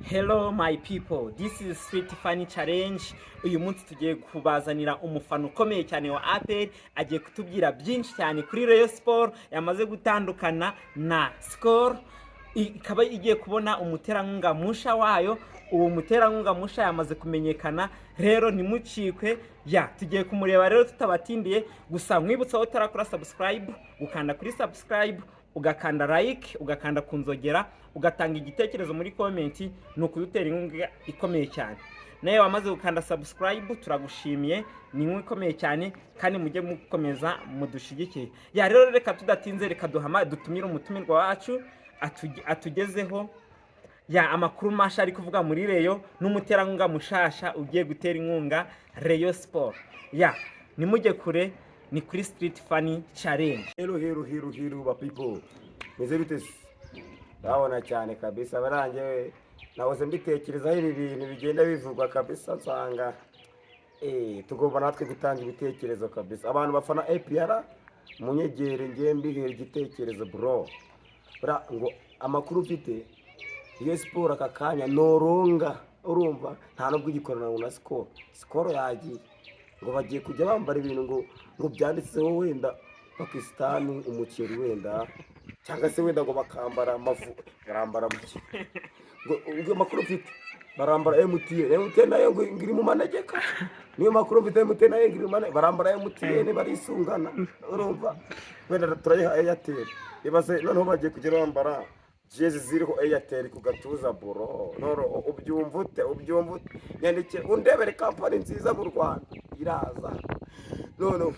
Hello my people, this is Street Funny Challenge. Uyu munsi tugiye kubazanira umufana ukomeye cyane wa APR, agiye kutubwira byinshi cyane kuri Rayon Sport yamaze gutandukana na Skol, ikaba igiye kubona umuterankunga musha wayo. Uwo muterankunga musha yamaze kumenyekana, rero ntimucikwe. Ya, tugiye kumureba rero tutabatindiye. Gusa mwibutsa aho utarakora subscribe, ukanda kuri subscribe, ugakanda like, ugakanda ku nzogera, ugatanga igitekerezo muri comment, ni ukudutera inkunga ikomeye cyane. Nawe wamaze gukanda subscribe, turagushimiye, ni inkunga ikomeye cyane, kandi mujye mukomeza mudushyigikiye. Ya, rero reka tudatinze, reka duhama dutumire umutumirwa wacu atugezeho ya amakuru masha ari kuvuga muri Rayon n'umuterankunga mushasha ugiye gutera inkunga Rayon Sport. Ya, nimujye kure, ni kuri Street Funny Challenge. Hello, hello, hello, hello ba people. Meze bite se? Ndabona cyane kabisa barangiye, nahoze mbitekerezaho ibi bintu bigenda bivugwa kabisa, nsanga tugomba natwe gutanga ibitekerezo kabisa. Abantu bafana APR munyegere, ngiye mbihera igitekerezo bro. Bra, ngo amakuru mfite, iyo siporo aka kanya noronga, urumva nta nubwo igikorana na Skol. Skol yagiye, ngo bagiye kujya bambara ibintu ngo byanditseho wenda Pakisitani, umuceri wenda, cyangwa se wenda ngo bakambara amafu, barambara muki, ngo amakuru mfite barambara MTN. MTN nayo ngo iri mu manegeka. Niyo makuru mfite, MTN nayo ngo iri mu manegeka, barambara MTN, barisungana. Urumva wenda turayiha Airtel. Ibaze noneho bagiye kujya bambara jezi ziriho Airtel ku gatuza bro. None ubyumva ute? Ubyumva ute? Nyandikire undebere kampani nziza mu Rwanda iraza. None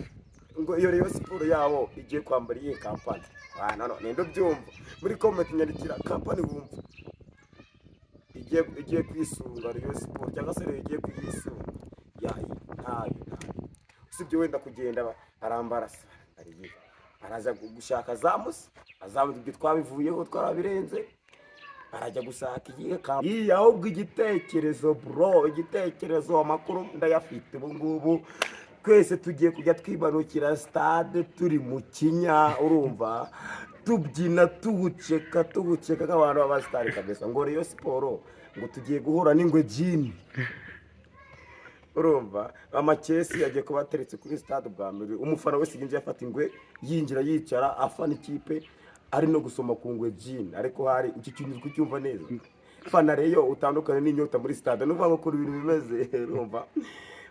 ngo iyo Rayon Sport yabo igiye kwambara iyihe kampani? Ah, no, no, ninde ubyumva? Muri comment nyandikira kampani wumva igiye kwisunga Rayon Sport, cyangwa se Rayon igiye kuyisunga. Yayi ntayo, ntayo, usibye wenda kugenda arambara se ariye araza gushaka zamusi azamu, ibyo twabivuyeho, twarabirenze. Barajya gushaka iyihe kampani? Iyi ahubwo igitekerezo bro, igitekerezo, amakuru ndayafite. Ubu ngubu twese tugiye kujya twimanukira stade turi mu kinya, urumva tubyina, tuwuceka, tuwuceka nk'abantu b'abasitari kabisa. Ngo Rayon Sport ngo tugiye guhura n'ingwe jini. Urumva amakesi yagiye kuba ateretse kuri stade. Bwa mbere umufana wese yinjiye afata ingwe, yinjira yicara afana ikipe, ari no gusoma ku ngwe jini. Ariko hari iki kintu uri kucyumva neza? Fana Rayon utandukane n'inyota muri stade. Nuvuga ngo ukuntu ibintu bimeze, urumva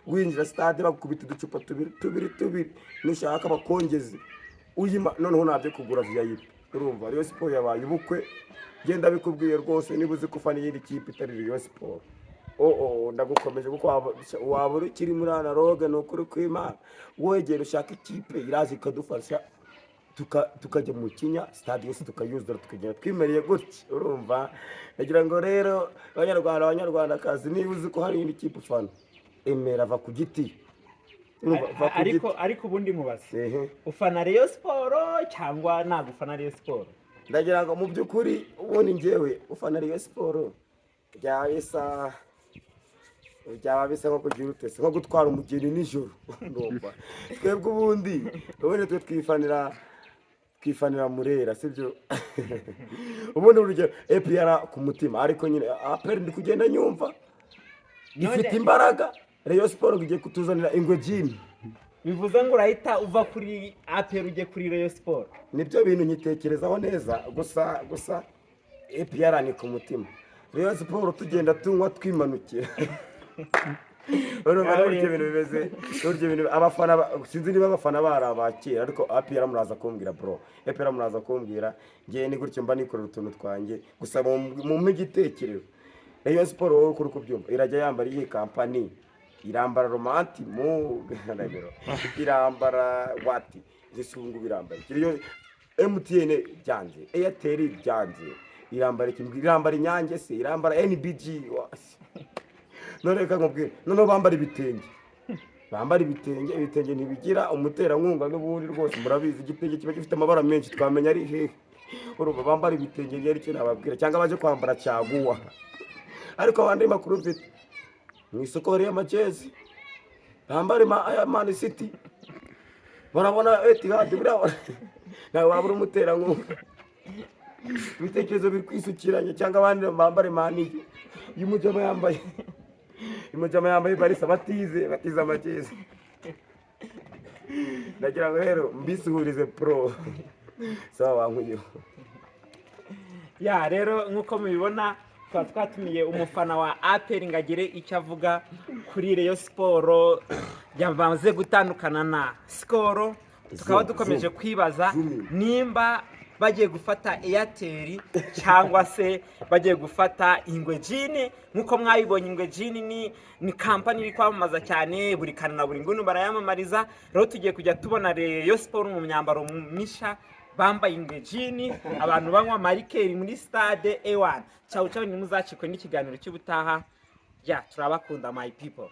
winjira stade bakubita uducupa tubiri tubiri tubiri, nushaka bakongeze uyima. Noneho ntabyo kugura VIP. Urumva Rayon Sport yabaye ubukwe, genda bikubwiye rwose. Niba uzi ko ufana iyindi kipe itari Rayon Sport, oh, ndagukomeje, kuko waba ukiri muri analogue. Ni ukuri kw'Imana, wegera ushaka ikipe iraza ikadufasha, tukajya mu kinya, stade yose tukayuzura, tukagenda twimereye gutya. Urumva ndagira ngo rero banyarwanda, abanyarwandakazi, niba uzi ko hari indi kipe ufana, emera, va ku giti. Urumva, va ku Ariko giti. Ariko ubundi mubaze, Ehe. ufana Rayon Sport cyangwa ntabwo ufana Rayon Sport? Ndagira ngo mu by'ukuri ubundi njyewe ufana Rayon Sport byaba bisa nko kugira utese nko gutwara umugeni nijoro. Ndumva twebwe ubundi twe twifanira Murera, sibyo? Ubundi urugero APR ku mutima, ariko nyine APR ndi kugenda nyumva ifite imbaraga. Rayon Sport ngo igiye kutuzanira ingwe jini. Bivuze ngo urahita uva kuri APR ujye kuri Rayon Sport? Nibyo bintu nkitekerezaho neza. Gusa APR ni ku mutima, Rayon Sport tugenda tunywa twimanukira. Urumva n'uburyo ibintu bimeze, n'uburyo ibintu abafana sinzi niba abafana bari abakera, ariko APR muraza kumbwira bro, APR muraza kumbwira. Ngewe ni gutyo mba nikorera utuntu twanjye. Gusa mumpe igitekerezo, Rayon Sport wowe ukuri kubyumva irajya yambara iyihe kampani? Irambara romantimu, irambara wati igisungu, birambara iki? MTN byanze, Airtel byanze, irambara iki? Irambara Inyange se? Irambara NBG? None reka nkubwire, noneho bambara ibitenge, bambara ibitenge. Ibitenge ntibigira umuterankunga n'ubundi rwose murabizi, igitenge kiba gifite amabara menshi, twamenya ari hehe? Urumva bambara ibitenge, ngeri icyo nababwira, cyangwa baje kwambara caguwa. Ariko abandi makuru mfite, mu isoko hariyo amajezi, bambara aya Man City, barabona Etihad buriya ntawe wabura umuterankunga. Ibitekerezo biri kwisukiranya, cyangwa abandi bambare Man U. Uyu mujama yambaye Barça, batize batize amakezi. Ndagira ngo rero mbisuhurize pro, sawa wankuyeho. Ya, rero nk'uko mubibona, tukaba twatumiye umufana wa APR ngo agire icyo avuga kuri Rayon Sport yamaze gutandukana na Skol. Tukaba Zoom, dukomeje zoom. kwibaza Zoom in. nimba bagiye gufata Airtel cyangwa se bagiye gufata Ingwe Gin. Nk'uko mwabibonye, Ingwe Gin ni kampani iri kwamamaza cyane, buri kantu na buri nguni barayamamariza. Rero tugiye kujya tubona Rayon Sport mu myambaro misha, bambaye Ingwe Gin, abantu banywa ama liqueur muri stade. Ewan, ciao ciao, ntimuzacikwe n'ikiganiro cy'ubutaha. Ya, turabakunda, my people.